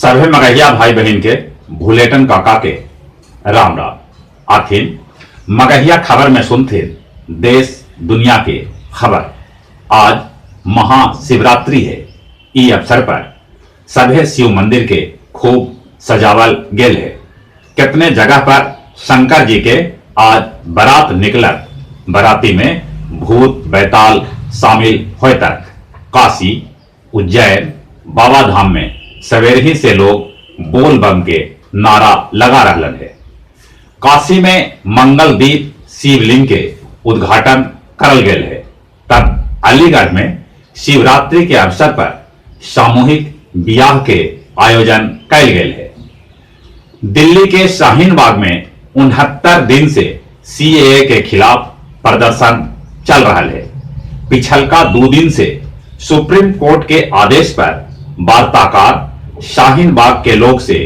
सभे मगहिया भाई बहिन के भुलेटन काका के राम राम। आथिन मगहिया खबर में सुनथिन देश दुनिया के खबर। आज महाशिवरात्रि है। ई अवसर पर सभे शिव मंदिर के खूब सजावल गेल है। कितने जगह पर शंकर जी के आज बारात निकलत, बाराती में भूत बैताल शामिल होतक। काशी, उज्जैन, बाबा धाम में सवेरे ही से लोग बोल बम के नारा लगा रहलन है। काशी में मंगलदीप शिवलिंग के उद्घाटन करल गेल है। तब अलीगढ़ में शिवरात्रि के अवसर पर सामूहिक ब्याह के आयोजन कैल गेल है। दिल्ली के शाहीन बाग में 69 दिन से सीएए के खिलाफ प्रदर्शन चल रहा है। पिछलका 2 दिन से सुप्रीम कोर्ट के आदेश पर वार्ताकार शाहीन बाग के लोग से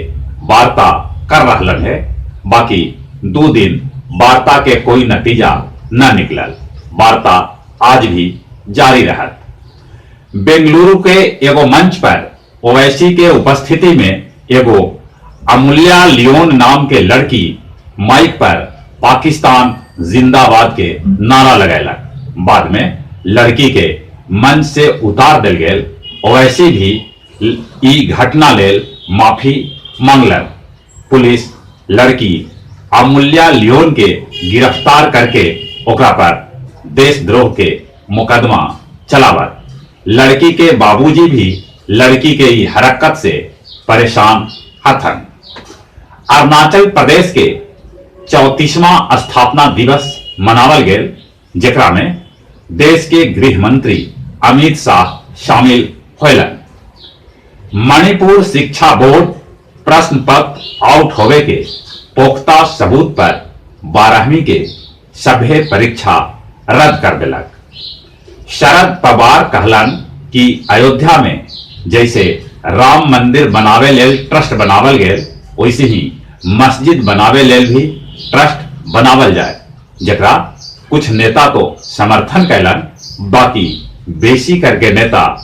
वार्ता कर रहलन है, बाकी 2 दिन वार्ता के कोई नतीजा न निकलल। वार्ता आज भी जारी रहत। बेंगलुरु के एगो मंच पर ओवैसी के उपस्थिति में एगो अमूल्या लियोन नाम के लड़की माइक पर पाकिस्तान जिंदाबाद के नारा लगैलक। बाद में लड़की के मंच से उतार दिल गेल। ओवैसी भी ई घटना लेल माफी मांगलक। पुलिस लड़की अमूल्या लियोन के गिरफ्तार करके ओकरा पर देशद्रोह के मुकदमा चलावत। लड़की के बाबूजी भी लड़की के ई हरकत से परेशान हथन। अरुणाचल प्रदेश के 34वां स्थापना दिवस मनावल गेल, जेकरा में देश के गृह मंत्री अमित शाह शामिल होलन। मणिपुर शिक्षा बोर्ड प्रश्न पत्र आउट होवे के पुख्ता सबूत पर 12वीं के सभे परीक्षा रद्द कर दिलक। शरद पवार कहलन कि अयोध्या में जैसे राम मंदिर बनावे लेल ट्रस्ट बनावल गेल, वैसे ही मस्जिद बनावे लेल भी ट्रस्ट बनावल जाए, जकरा कुछ नेता तो समर्थन कैलन, बाकी बेसी करके नेता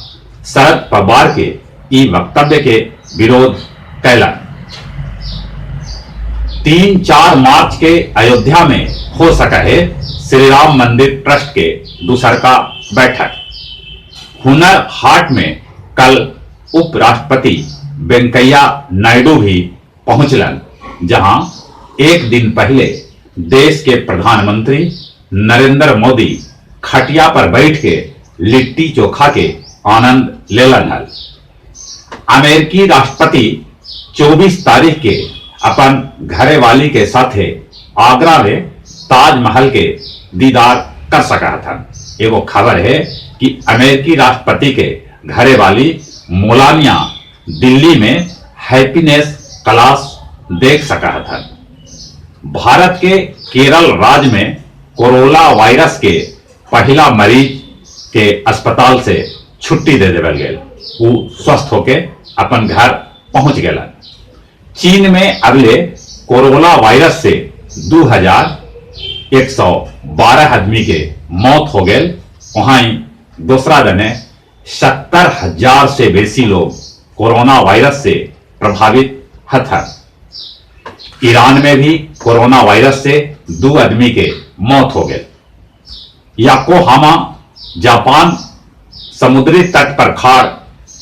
शरद पवार के ई वक्तव्य के विरोध कैलन। 3-4 मार्च के अयोध्या में हो सका है श्री राम मंदिर ट्रस्ट के दूसरका बैठक। हुनर हाट में कल उपराष्ट्रपति वेंकैया नायडू भी पहुंचलन, जहां एक दिन पहले देश के प्रधानमंत्री नरेंद्र मोदी खटिया पर बैठ के लिट्टी चोखा के आनंद लेलन हल। अमेरिकी राष्ट्रपति 24 तारीख के अपन घरे वाली के साथे आगरा में ताजमहल के दीदार कर सका था। एगो खबर है कि अमेरिकी राष्ट्रपति के घरे वाली मोलानिया दिल्ली में हैप्पीनेस क्लास देख सका था। भारत के केरल राज्य में कोरोना वायरस के पहला मरीज के अस्पताल से छुट्टी दे देवल गेल। वो स्वस्थ होके अपन घर पहुंच गेलन। चीन में अगले कोरोना वायरस से 2112 आदमी के मौत हो गए। वहां दूसरा दने 70,000 से बेसी लोग कोरोना वायरस से प्रभावित हथन। ईरान में भी कोरोना वायरस से 2 आदमी के मौत हो गए। याकोहामा जापान समुद्री तट पर खाड़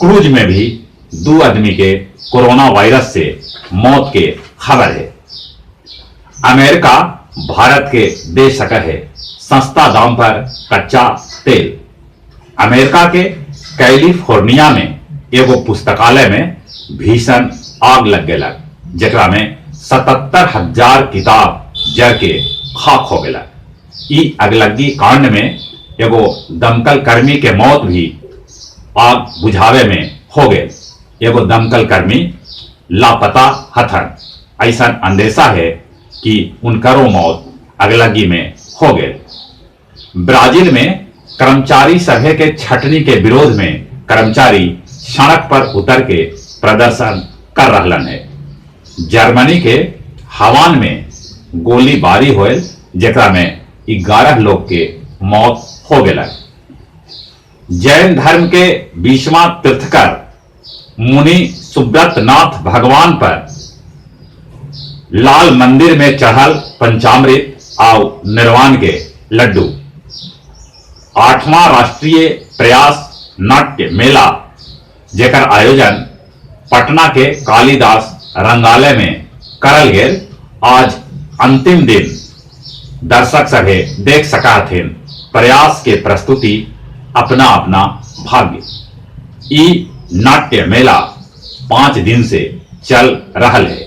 क्रूज में भी 2 आदमी के कोरोना वायरस से मौत के खबर है। अमेरिका भारत के दे सके है सस्ता दाम पर कच्चा तेल। अमेरिका के कैलिफोर्निया में एगो पुस्तकालय में भीषण आग लग गेलक, जेकरा में 77,000 किताब जर के खाक हो गेलक। ई अगलगी कांड में एगो दमकल कर्मी के मौत भी आग बुझावे में हो गए। एगो दमकल कर्मी लापता हथन, ऐसा अंदेशा है कि उनकरो मौत अगलगी में हो गए। ब्राजील में कर्मचारी सभा के छटनी के विरोध में कर्मचारी सड़क पर उतर के प्रदर्शन कर रहलन है। जर्मनी के हवान में गोलीबारी होयल, जेकरा में 11 लोग के मौत हो गया। जैन धर्म के 20वां तीर्थकर मुनि सुब्रतनाथ भगवान पर लाल मंदिर में चढ़ल पंचामृत आउ निर्वाण के लड्डू। 8वां राष्ट्रीय प्रयास नाट्य मेला जेकर आयोजन पटना के कालिदास रंगालय में करल गेल, आज अंतिम दिन दर्शक सभे देख सका हथिन प्रयास के प्रस्तुति अपना अपना भाग्य। ई नाट्य मेला 5 दिन से चल रहल है।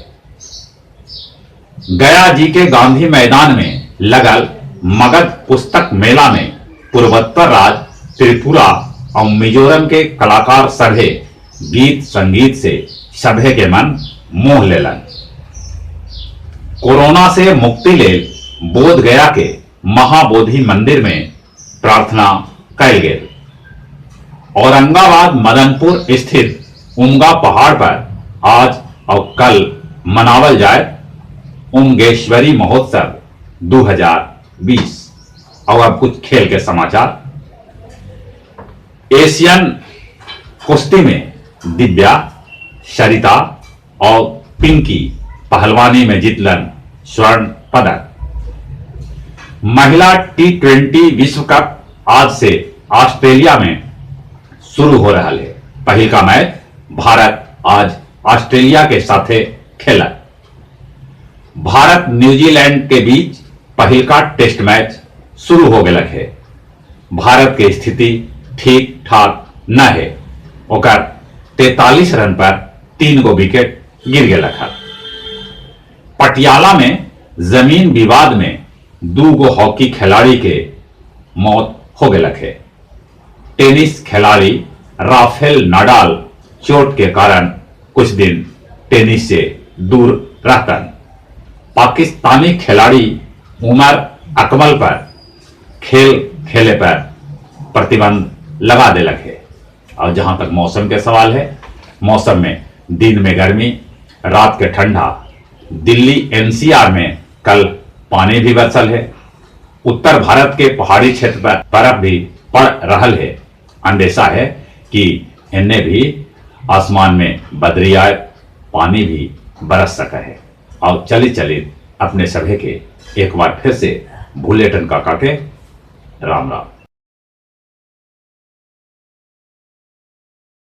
गया जी के गांधी मैदान में लगल मगध पुस्तक मेला में पूर्वोत्तर राज्य त्रिपुरा और मिजोरम के कलाकार सभे गीत संगीत से सभे के मन मोह लेलन। कोरोना से मुक्ति लेल बोध गया के महाबोधि मंदिर में प्रार्थना कैल गेल। औरंगाबाद मदनपुर स्थित उमगा पहाड़ पर आज और कल मनावल जाए उमगेश्वरी महोत्सव 2020। और अब कुछ खेल के समाचार। एशियन कुश्ती में दिव्या, सरिता और पिंकी पहलवानी में जीतलन स्वर्ण पदक। महिला T20 विश्व कप आज से ऑस्ट्रेलिया में शुरू हो रहा है। पहल का मैच भारत आज ऑस्ट्रेलिया के साथे खेला। भारत न्यूजीलैंड के बीच पहल का टेस्ट मैच शुरू हो गया है। भारत के स्थिति ठीक ठाक न है। ओकर 43 रन पर 3 गो विकेट गिर गया है। पटियाला में जमीन विवाद में 2 गो हॉकी खिलाड़ी के मौत हो गया है। टेनिस खिलाड़ी राफेल नाडाल चोट के कारण कुछ दिन टेनिस से दूर रहतन। पाकिस्तानी खिलाड़ी उमर अकमल पर खेल खेले पर प्रतिबंध लगा देलक है। और जहां तक मौसम के सवाल है, मौसम में दिन में गर्मी, रात के ठंडा। दिल्ली एनसीआर में कल पानी भी बरसल है। उत्तर भारत के पहाड़ी क्षेत्र पर बर्फ भी पड़ रहल है। अंदेशा है कि इन्हें भी आसमान में बदरी आए, पानी भी बरस सका है। और चली चली अपने सभे के एक बार फिर से भूलेटन काका के राम राम।